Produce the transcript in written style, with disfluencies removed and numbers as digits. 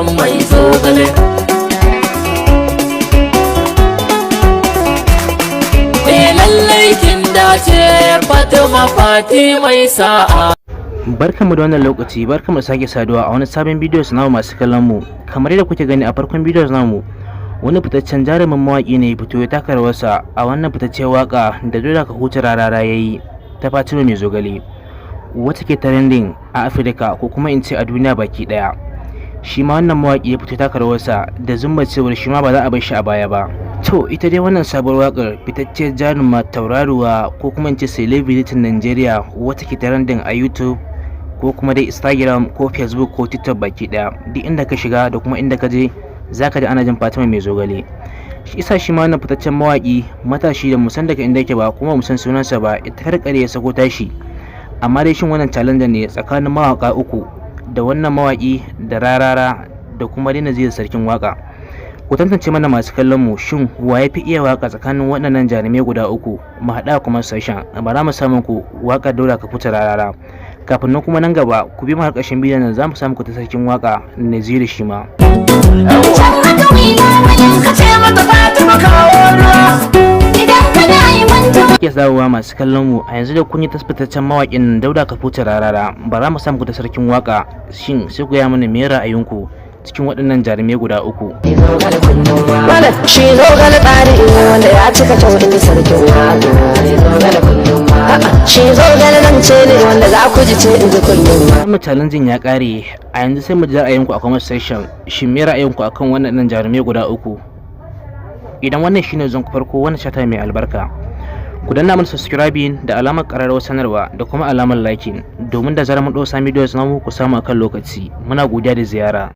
Gidan mai zogale. Eh, lallai kin dace, Fatima, Fati mai sa'a. Barkanmu da wannan lokaci, barkanmu da sake saduwa a wani sabon bidiyo namu. Masu kallon mu, kamar yadda kuke gani a farkon bidiyo namu, wani fitaccen jarumin mawaƙi ne ya fito ya taka rawarsa a wannan fitaccen waka da "Dole Ka Huta Rarara" yayi ta Fatima Mai Zogale, wacce ke trending a Afirka, ko kuma in ce a duniya baki daya. Shi ma wannan mawaƙi ya fito taka rawarsa da zumma cewar shi ma ba za a bar shi a baya ba. To, ita dai wannan sabuwar wakar fitacciyar jaruma, tauraruwa, ko kuma in ce celebrity Nigeria, wacce ke trending a YouTube ko kuma dai Instagram ko Facebook ko TikTok baki daya, duk inda ka shiga da kuma inda ka je, zaka ji ana jin Fatima Mai Zogale. Shi isa shi ma wannan fitaccen mawaki matashi da musan daga inda yake ba, kuma musan sunansa ba, ita karkare ya sako tashi. Amma dai shin wannan challenge ne tsakanin mawaka uku, da wannan mawaki da Rarara da kuma dai Naziru Sarkin Waka? Ku tantance mana, masu kallon mu, shin wa ya fi iya waka tsakanin waɗannan jarumai guda uku? Mu haɗa kuma sashen bara mu samu ku waƙar "Daura Ka Futa Rarara". Kafin nan kuma, nan gaba ku bi mu har ƙarshen bidiyon nan, za mu samu ku ta Sarkin Waka Naziru shi ma. Ka ce mata, Fatima, kawo ruwa. Idan kana yi mantuwa. Ke dawowa, masu kallon mu, a yanzu da kun yi tasbitaccen mawaƙin Dauda Kafuta Rarara, bara mu samu ku ta Sarkin Waka. Shin sai ku ya mana me ra'ayinku cikin waɗannan jarumai guda uku? Malam shi zogale tsari wanda ya cika kyau, in ji Sarkin Waka. A'a, shi zogale zance ne wanda za ku ji ce, in ji kullum. Mu challenge ya kare a yanzu, sai mu ji ra'ayinku a comment section. Shin me ra'ayinku akan wannan jarumai guda uku? Idan wannan shine zon farko wannan channel mai albarka, ku danna mana subscribing da alamar ƙararrawar sanarwa da kuma alamar liking, domin da zarar mun ɗau sabon videos namu ku samu akan lokaci. Muna godiya da ziyara.